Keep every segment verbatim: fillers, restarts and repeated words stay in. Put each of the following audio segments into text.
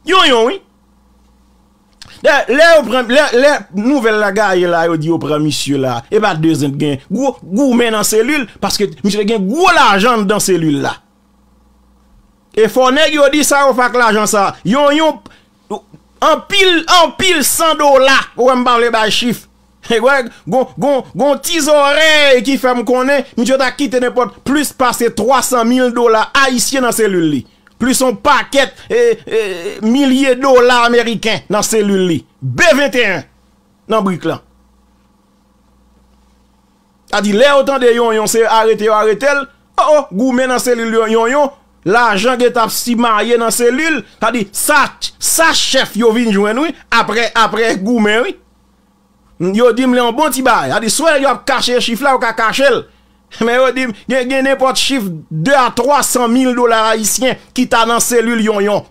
Yonyon, wi. Dayè, lè yo pran, lè, lè nouvèl la gaye la, yo di yo pran misye la, e pa de zent gen gwo goumen nan selil, paske misye te gen gwo lajan anndan selil la. E fò nèg yo di sa yo fè ak lajan sa. Yonyon, anpil, anpil san dola. Ou wè m pa vle bay chif. Gwè, gon, gon, gon ti zòrèy ki fè m konnen, misye ta kite nenpòt plis pase twa san mil dola ayisyen nan selil li. Plis yon pakèt, e, e, milye dola ameriken nan selil li. B venteyen nan brik lan. A di, lè yo tande Yonyon, se arete yo arete l. O, o, goumen nan selil Yon-, Yonyon. Lajan gentan ap simaye nan selil. Sa di, sa, sa chèf yo vin jwenn, wi. Apre, apre goumen, wi. Yo di m li yon bon ti bagay. Sa di, swa yo ap kache chif la, yo ka kache l. Men yo di m, gen, gen nenpòt chif de a twa san mil dola ayisyen ki ta nan selil Yonyon.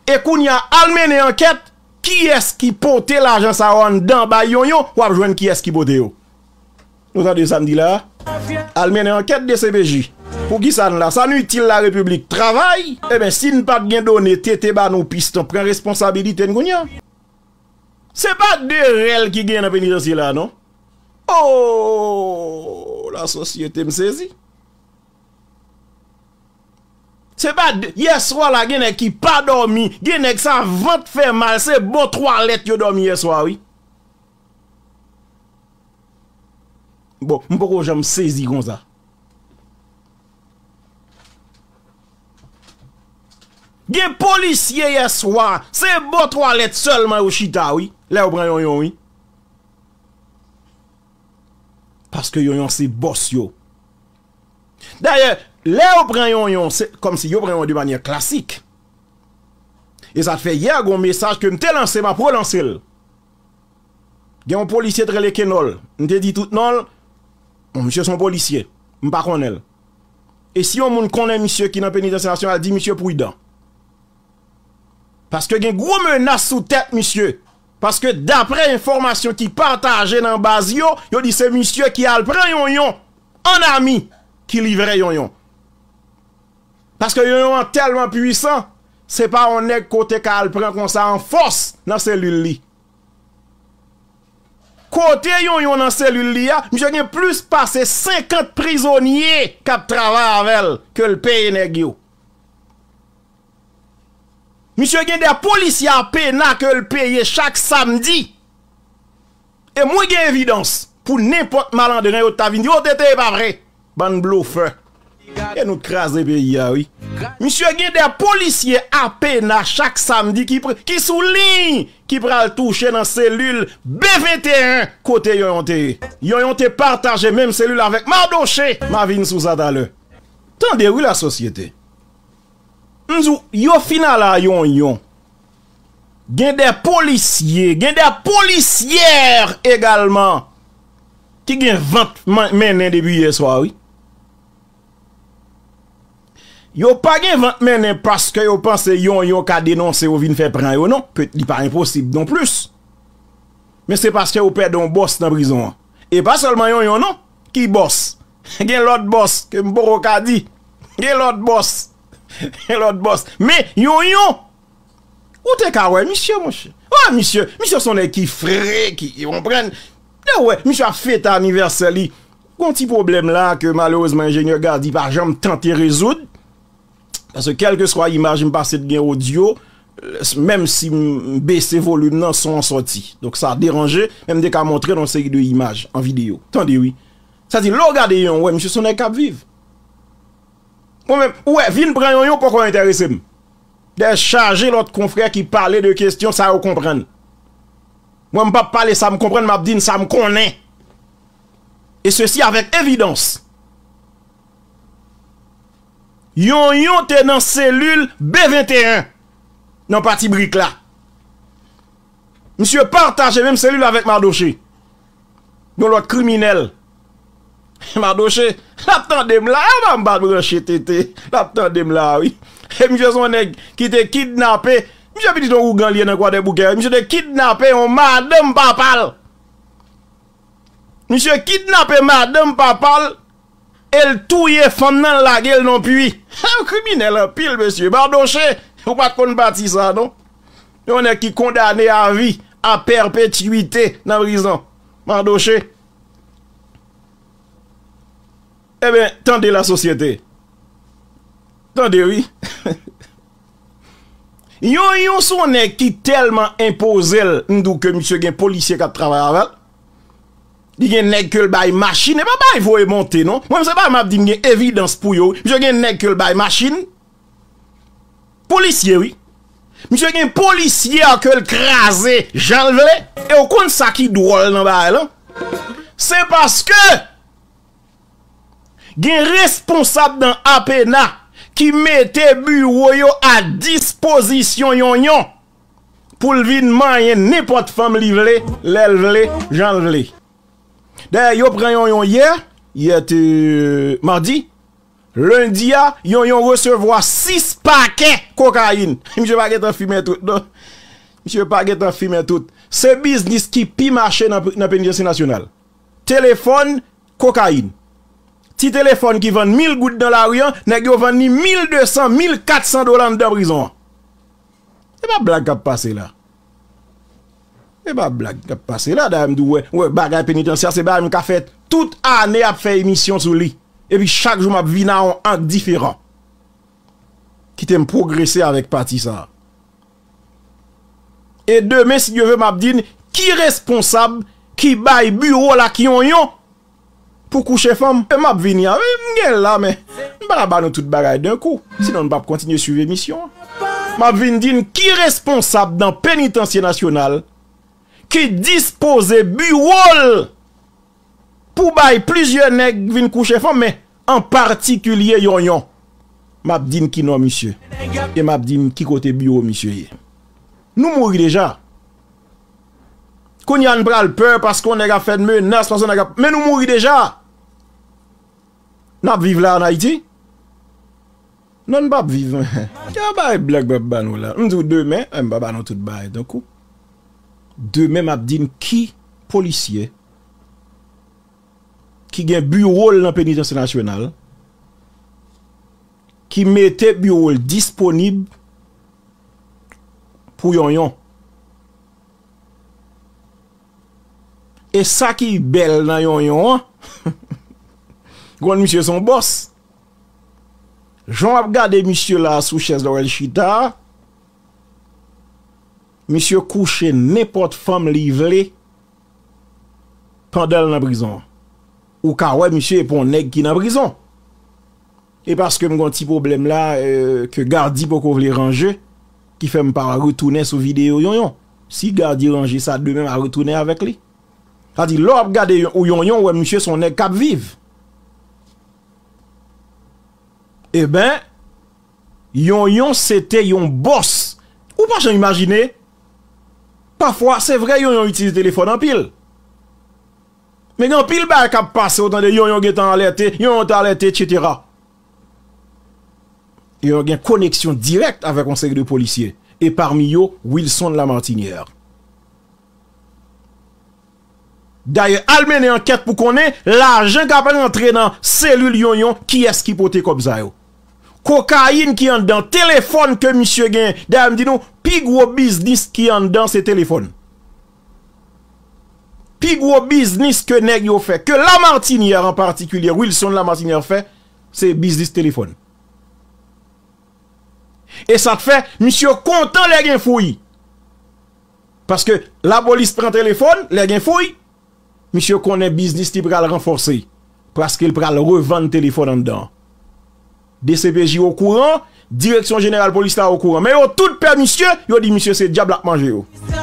E kounye a, al mennen ankèt, kiyès ki pote lajan sa yo anndan bay Yonyon, w ap jwenn kiyès ki pote yo. Nou tande sa m di la a? Al mennen ankèt D C P J. Poukisa n la? Sa n itil larepiblik? Travay? Eben, si n pa t gen done, T T ba nou piston, pran responsabilite n kounye a. Se pa de rèl ki gen nan penitansye la, non. Oh, lasosyete, m sezi. Se pa de, yèswa la, gen nèg ki pa dòmi, gen nèg sa vant fè mal, se bò twalèt yo dòmi yèswa, wi. Bon, m poko janm sezi konsa. Gen polisye yèswa, se bò twalèt sèlman yo chita, wi, lè yo pran Yonyon, wi. Paske Yonyon se bòs yo. Dayè, lè yo pran Yonyon, se kòmsi yo pran Yonyon de manyè klasik. E sa t fè yè, gon mesaj ke m te lanse, m ap relanse l. Gen yon polisye t rele Kenòl. M te di tout non l. Bon, misye se yon polisye. M pa konnen l. E si yon moun konnen misye ki nan penitansye nasyonal, di misye pridan. Paske gen gwo menas sou tèt misye. Paske daprè enfòmasyon ki pataje nan baz yo, yo di se misye ki al pran Yonyon an ami ki livre Yonyon. Paske Yonyon an tèlman pwisan, se pa yon nèg ke w te ka al pran konsa an fòs nan selil li. Kote Yonyon nan selil li a, misye gen plis pase senkant prizonye k ap travay avè l ke l peye nèg yo. Misye gen de polisye a pena ke l peye chak samdi. E mwen gen evidans pou nenpòt malandren yo ta vin di, "O, T T, e pa vre." Bann blofè. E nou t kraze peyi a, wi. Misye gen de polisye a pena chak samdi ki, pr-, ki sou liy, ki pral touche nan selil B venteyen kote Yonyon te ye. Yonyon te pataje menm selil avèk Mardochée. M a vin sou sa talè. Tande, wi, lasosyete. M di w, yo fin al a Yonyon. Gen de polisye, gen de polisyè egalman ki gen vant man-, mennen depi yè swa, wi. Yo pa gen vant mennen paske yo panse Yonyon ka denonse yo vin fè pran yo, non. Pèt li pa enposib non plis. Men se paske yo pèdi yon bòs nan prizon an. E pa sèlman Yonyon, non, ki bòs. Gen lòt bòs ke m poko ka di. Gen lòt bòs. Gen lòt bòs. Men, Yonyon, ou te ka wè misye, monchè. Wè misye, misye se yon nèg ki fre, ki, ou konprann. Lè w wè, misye ap fete anivèsè li. Gon ti pwoblèm la ke malerezman enjenyè Gady pa janm tante rezoud. Paske kèlkeswa imaj m pase t gen odyo, menm si m bese volim nan, son an sòti. Donk sa deranje, men m te ka montre l yon seri de imaj an videyo. Tande wi. Sa di, lè w gade Yonyon, w wè misye se yon nèg k ap viv. Mwen menm, ou wè, vin pran Yonyon poko enterese m. Dèyè chaje lòt konfrè ki pale de kesyon sa yo konprann. Mwen, m p ap pale sa m konprann, m ap di n sa m konnen. E sesi avèk evidans. Yonyon te nan selil B venteyen, nan pati brik la. Misye pataje menm selil avèk Mardochée. Yon lòt kriminèl. Mardochée, l ap tande m la, e m pa branche T T. L ap tande m la, wi. E misye se yon nèg ki te kidnape, misye pitit yon ougan li ye nan Kwadèboukè. Misye te kidnape yon madanm papa l. Misye kidnape madanm papa l, e l touye fanm nan, l lage l nan pwi. Kriminèl anpil, mesye. Mardochée, Ou pa t konn pati sa, non? Yon nèg ki kondane a vi, a pèpetwite nan prizon. Mandoche. Ebyen, tande lasosyete. Tande, wi. Yonyon se yon nèg ki tèlman enpoze l, m di w ke misye gen polisye k ap travay avè l. Li gen nèg ke l bay machin, e pa bay voye monte, non. Mwen, se pa m ap di m gen evidans pou yo. Misye gen nèg ke l bay machin. Polisye, wi. Misye gen polisye a ke l kraze jan l vle. E w konn sa ki dwòl nan bagay lan? Se paske gen responsab nan apena ki mete biwo yo a dispozisyon Yonyon pou l vin manyen nenpòt fanm li vle, lè l vle, jan l vle. Dayè, yo pran Yonyon yè, yè te madi. Lendi a, Yonyon resevwa sis pakè kokayin. Misye pa gentan fimen tout, non. Misye pa gentan fimen tout. Se biznis ki pi mache nan, nan penitansye nasyonal. Telefòn, kokayin. Ti telefòn ki vann mil goud nan lari an, nèg yo vann li mil de san, mil kat san dola anndan prizon an. E pa blag k ap pase la. E pa blag k ap pase la. Dayè, m di w, wè, wè, bagay penitansyè, se bagay m ka fè tout ane ap fè emisyon sou li. Epi chak jou m ap vin a yon ang diferan. Kite m pwogrese avèk pati sa a. E demen, si Dye vle, m ap di n ki responsab ki bay biwo l ak Yonyon pou kouche fanm. E m ap vini a, wi, m gen la, men m pa ka ba nou tout bagay d'un coup, sinon n p ap kontinye swiv emisyon an. M ap vin di n ki responsab nan penitansye nasyonal ki dispoze biwo l pou bay plizyè nèg vin kouche fanm, men an patikilye Yonyon. M ap di n ki non misye. E m ap di n ki kote biwo misye ye. Nou mouri deja. Kounye a n pral pè paske yon nèg ap fè n menas, paske yon nèg ap, men nou mouri deja. N ap viv la ann Ayiti? Non, n p ap viv. Ki bagay blag m ap ba nou la? M di w demen, eh, m pa ba nou tout bagay tankou. Demen, m ap di n ki polisye ki gen biwo l nan penitansye nasyonal, ki mete biwo l disponib pou Yonyon. E sa ki bèl nan Yonyon an, konn misye se yon bòs. Jan w ap gade misye la sou chèz la w wè l chita a, misye kouche nenpòt fanm li vle pandan l nan prizon an. Ou ka wè misye epi yon nèg ki nan prizon. E paske m gon ti pwoblèm la, euh, ke Gardy poko vle ranje, ki fè m pa retounen sou videyo Yonyon. Si Gardy ranje sa, demen m a retounen avèk li. Sa di, lè w ap gade yon, ou Yonyon, ou wè misye se yon nèg k ap viv. Eben, Yonyon se te yon bòs. Ou pa janm imajine. Pafwa, se vre, Yonyon itilize telefòn anpil. Men gen anpil bagay k ap pase, ou tande Yonyon gentan alète, Yonyon t alète, etsetera. Yonyon gen koneksyon dirèk avèk yon seri de polisye, e pami yo, Wilson Lamartinière. Dayè, al mennen ankèt pou konnen lajan k ap rantre nan selil Yonyon, kiyès ki pote kòb sa yo. Kokayin ki anndan, telefòn ke misye genyen. Dayè, m di nou, pi gwo biznis ki anndan, se telefòn. Pi gwo biznis ke nèg yo fè, ke Lamartinière an patikilye, Wilson Lamartinière fè, se biznis telefòn. E sa k fè, misye kontan lè gen fouy. Paske lapolis pran telefòn, lè gen fouy, misye konnen biznis li pral ranfòse. Paske l pral revann telefòn anndan an. D C P J okouran, Direksyon Jeneral Polis la okouran. Men yo tout pè misye, yo di misye se dyab l ap manje yo.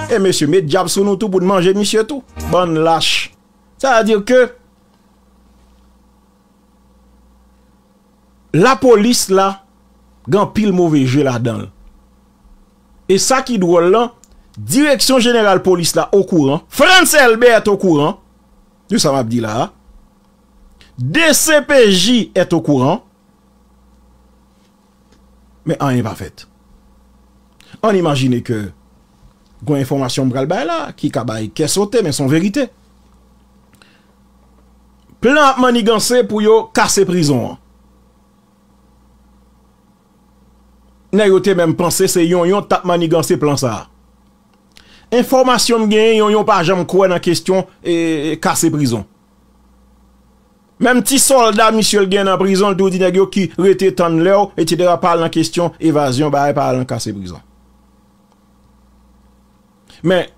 E mesye, met dyab sou nou tou pou n manje misye tou. Bann lach. Sa vle di ke lapolis la, gen anpil move je ladan l. E sa ki dwòl lan, Direksyon Jeneral Polis la okouran, Frantz Elbert okouran de sa m ap di la a, D C P J est au courant, men anyen pa fèt. Ann imajine ke gon enfòmasyon m pral bay la, ki ka bay kè sote, men se yon verite. Plan ap manniganse pou yo kase prizon an. Nèg yo te menm panse se Yonyon t ap maniganse plan sa a. Enfòmasyon m genyen, Yonyon pa janm kwè nan kesyon e, e, kase prizon. Menm ti sòlda misye l gen nan prizon, l tou di nèg yo ki rete tann lè w, etsetera, pa al nan kesyon evazyon, bagay pa al nan kase prizon. Men,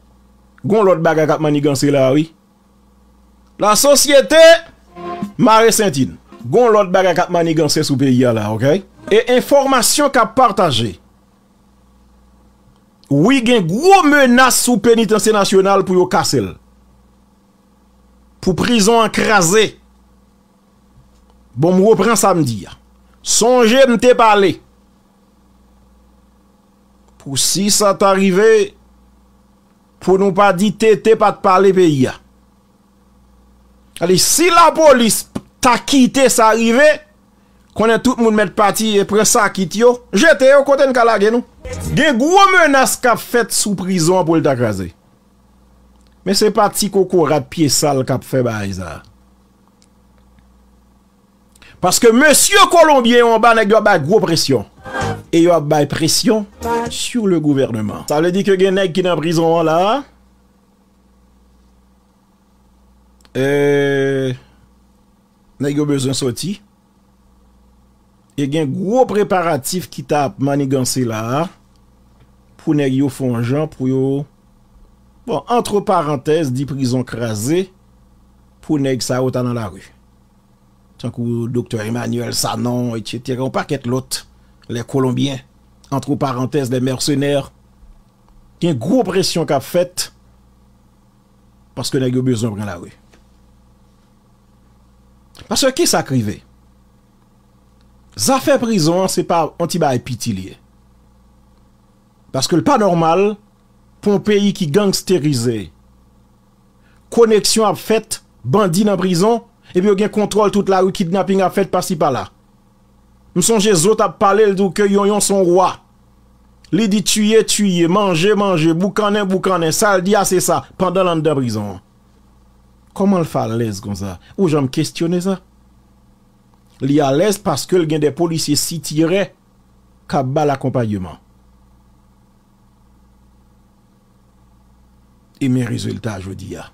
gon lòt bagay k ap maniganse la, wi. Lasosyete, mare senti n. Gon lòt bagay k ap maniganse sou peyi a la, oke? E enfòmasyon k ap pataje. Wi, gen gwo menas sou Penitansye Nasyonal pou yo kase l. Pou prizon an kraze. Bon, m repran sa m di a. Sonje m te pale. Pou si sa ta rive, pou nou pa di T T pa t pale peyi a. Ale, si lapolis ta kite sa rive, konnen tout moun mèt pati e pran sakit yo, jete yo kote n ka lage nou. Gen gwo menas k ap fèt sou prizon an pou l ta kraze. Men se pa ti kokorat pye sal k ap fè bagay sa a. Paske mesye Kolonbyen yo anba, nèg yo ap bay gwo presyon. E yo ap bay presyon sur le gouvernement. Sa vle di ke gen nèg ki nan prizon an la. E, nèg yo bezwen soti. E gen gwo preparatif ki ta ap maniganse la a pou nèg yo fè yon jan pou yo, bon, antre parantèz, di prizon kraze pou nèg sa yo ta nan lari. Tankou Doktè Emmanuel Sanon, etsetera, yon pakèt lòt, les Colombiens, antre parantèz, les mercenaires. Gen gwo presyon k ap fèt paske nèg yo bezwen pran lari. Paske kisa k rive? Zafè prizon an, se pa yon ti bagay piti li ye. Paske l pa nòmal pou yon peyi ki gangsterize, koneksyon ap fèt, bandi nan prizon, epi yo gen kontwòl tout lari, kidnaping ap fèt pasi pala. M sonje Zo t ap pale, l di w ke Yonyon se yon wa. Li di tiye, tiye, manje, manje, boukannen, boukannen, sa l di a se sa, pandan l anndan prizon an. Kòman l fè alèz konsa? Ou janm kesyone sa? Li alèz paske l gen de polisye sitirè k ap ba l akonpayman. E men rezilta jodi a.